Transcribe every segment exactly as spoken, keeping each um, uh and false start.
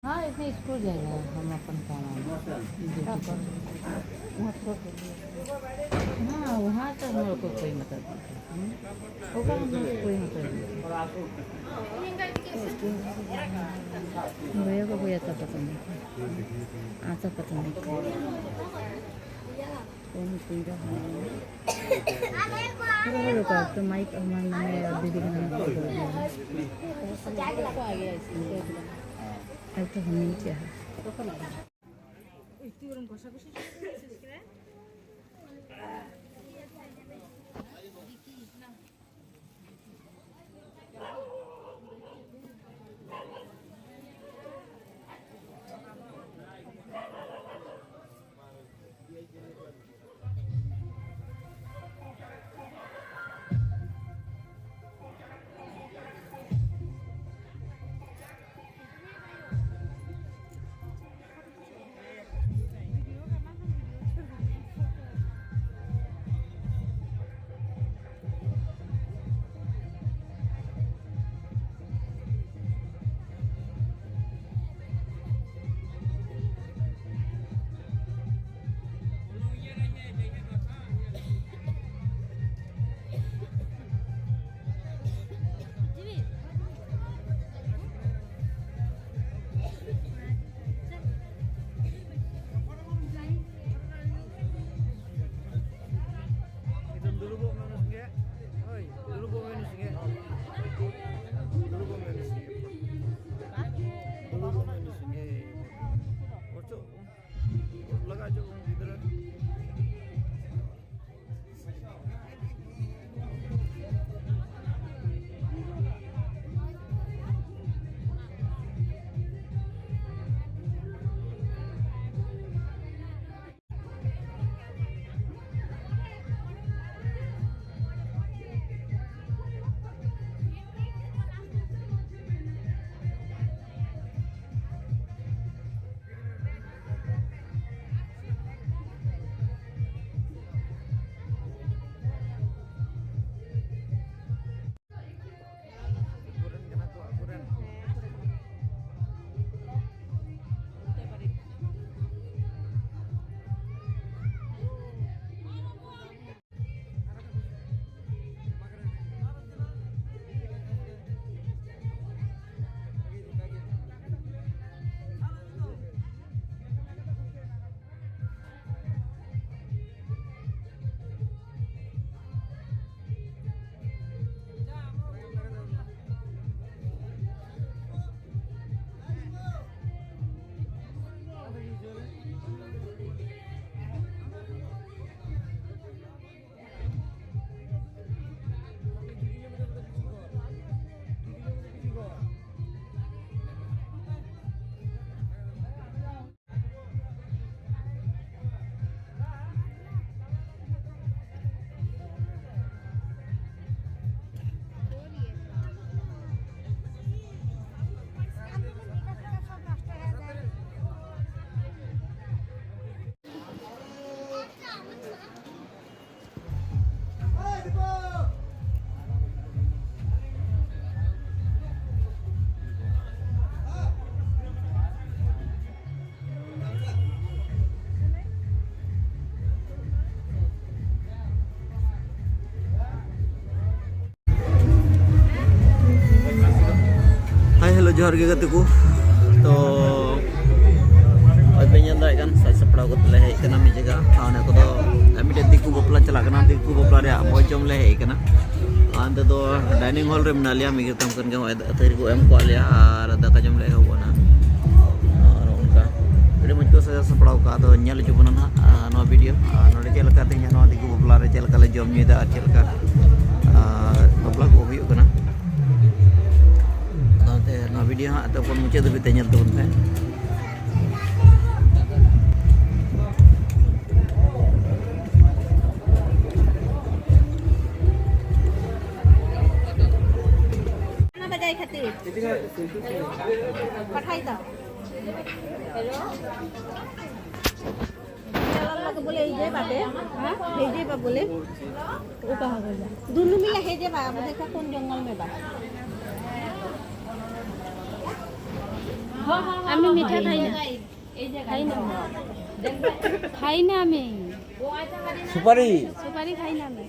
हाँ, इसमें स्कूल जाएगा, हम अपन काम आएगा। हाँ, वहाँ तो हम लोग को कोई मतलब नहीं है। हम्म? होगा, हम लोग को कोई मतलब नहीं है। भैया को कोई आता पता नहीं था। आता पता नहीं था। कौन पी रहा है? रुको, रुको, तो माइक हमारे नाम है, दीदी का नाम है। अब तो हम नहीं क्या है। ᱡᱚᱦᱟᱨ ᱜᱮ ᱜᱟᱛᱮ ᱠᱚ᱾ ᱛᱚ ᱱᱚᱜᱼᱚᱭ ᱯᱮ ᱧᱮᱞ ᱫᱟᱲᱮᱭᱟᱜ ᱠᱟᱱ, ᱥᱟᱡᱽ ᱥᱟᱯᱲᱟᱣ ᱠᱟᱛᱮ ᱞᱮ ᱦᱮᱡ ᱠᱟᱱᱟ ᱢᱤᱫ ᱡᱟᱭᱜᱟ᱾ ᱟᱨ ᱚᱱᱟ ᱠᱚᱫᱚ ᱢᱤᱫᱴᱮᱡ ᱫᱤᱠᱩ ᱵᱟᱯᱞᱟ ᱪᱟᱞᱟᱜ ᱠᱟᱱᱟ, ᱫᱤᱠᱩ ᱵᱟᱯᱞᱟ ᱨᱮᱭᱟᱜ ᱵᱷᱚᱡᱽ ᱡᱚᱢ ᱞᱮ ᱦᱮᱡ ᱠᱟᱱᱟ᱾ ᱟᱨ ᱚᱱᱛᱮ ᱫᱚ ᱰᱟᱭᱱᱤᱝ ᱦᱚᱞ ᱨᱮ ᱢᱮᱱᱟᱜ ᱞᱮᱭᱟ, ᱢᱤᱫ ᱜᱷᱟᱹᱲᱤᱡ ᱛᱟᱭᱚᱢ ᱠᱷᱟᱱ ᱜᱮ ᱱᱚᱜᱼᱚᱭ ᱛᱟᱹᱨᱤ ᱠᱚ ᱮᱢ ᱠᱚᱣᱟ ᱞᱮᱭᱟ ᱟᱨ ᱫᱟᱠᱟ ᱡᱚᱢ ᱞᱮ ᱮᱦᱚᱵᱚᱜᱼᱟ ᱱᱟᱦᱟᱜ᱾ ᱟᱨ ᱚᱱᱠᱟ ᱟᱹᱰᱤ ᱢᱚᱡᱽ ᱠᱚ ᱥᱟᱡᱟᱣ ᱥᱟᱯᱲᱟᱣ ᱠᱟᱜᱼᱟ᱾ ᱟᱫᱚ ᱧᱮᱞ ᱦᱚᱪᱚ ᱵᱚᱱᱟ ᱱᱟᱦᱟᱜ, ᱟᱨ ᱱᱚᱣᱟ ᱵᱷᱤᱰᱤᱭᱳ, ᱟᱨ ᱱᱚᱰᱮ ᱪᱮᱫ ᱞᱮᱠᱟ ᱛᱮᱦᱮᱧ ᱱᱚᱣᱟ ᱫᱤᱠᱩ ᱵᱟᱯᱞᱟ ᱨᱮ ᱪᱮᱫ ᱞᱮᱠᱟ ᱞᱮ ᱡᱚᱢ ᱧᱩᱭᱮᱫᱟ ᱟᱨ ᱪᱮᱫ ᱞᱮᱠᱟ, ᱟᱨ ᱵᱟᱯᱞᱟ ᱠᱚ ᱦᱩᱭᱩᱜ ᱠᱟᱱᱟ᱾ ᱚᱱᱟᱛᱮ ᱱᱚᱣᱟ ᱵᱷᱤᱰᱤᱭᱳ ᱦᱟᱸᱜ ᱛᱟᱵᱚᱱ ᱢᱩᱪᱟᱹᱫ ᱫᱷᱟᱹᱵᱤᱡ ᱛᱮ ᱧᱮᱞ ᱛᱟᱵᱚᱱ ᱯᱮ᱾ ᱚᱱᱟ ᱵᱟᱡᱟᱭ ᱠᱷᱟᱹᱛᱤᱨ ᱯᱟᱴᱷᱟᱭ ᱫᱟ᱾ बोले, "हे जे बा बोले।" वो कहाँ गया? दोनों मिला, "हे जे बा", बोले, "का कौन जंगल में बा?" আমি মিঠা খাই না। খাই না। খাই না আমি। সুপারি। সুপারি খাই না আমি।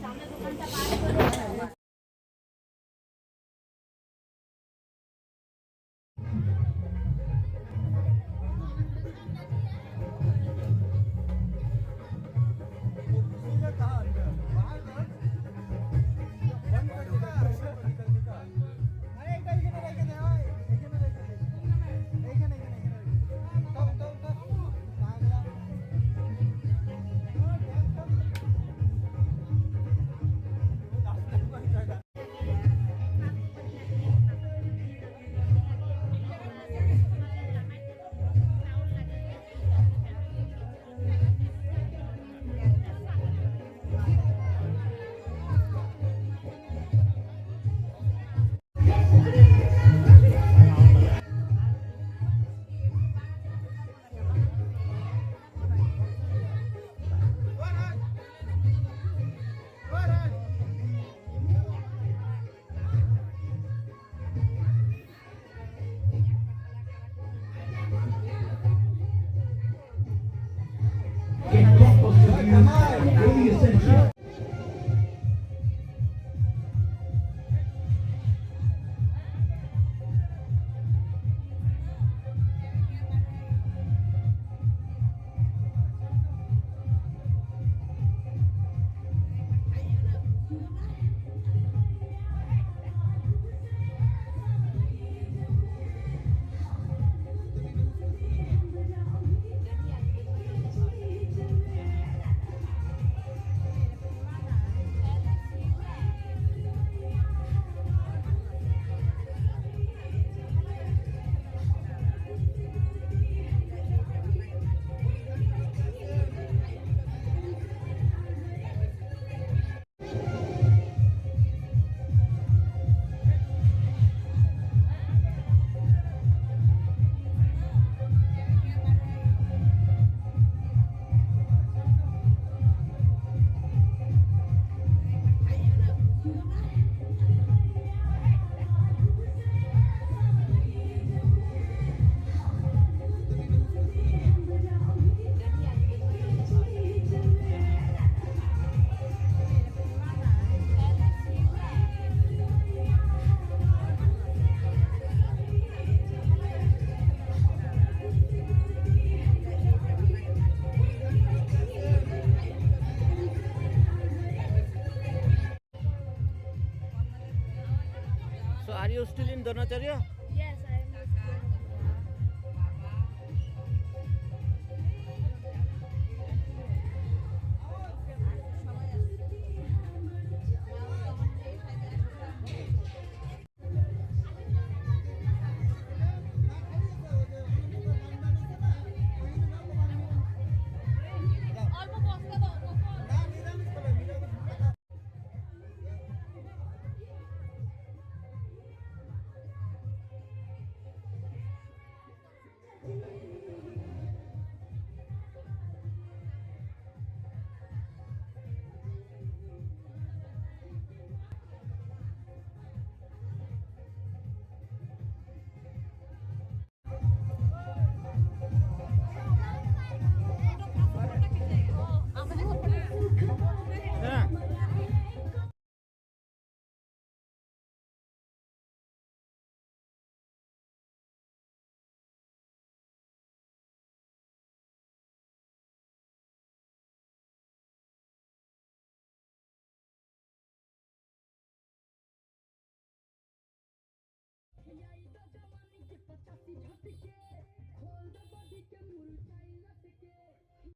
Still in Dronacharya?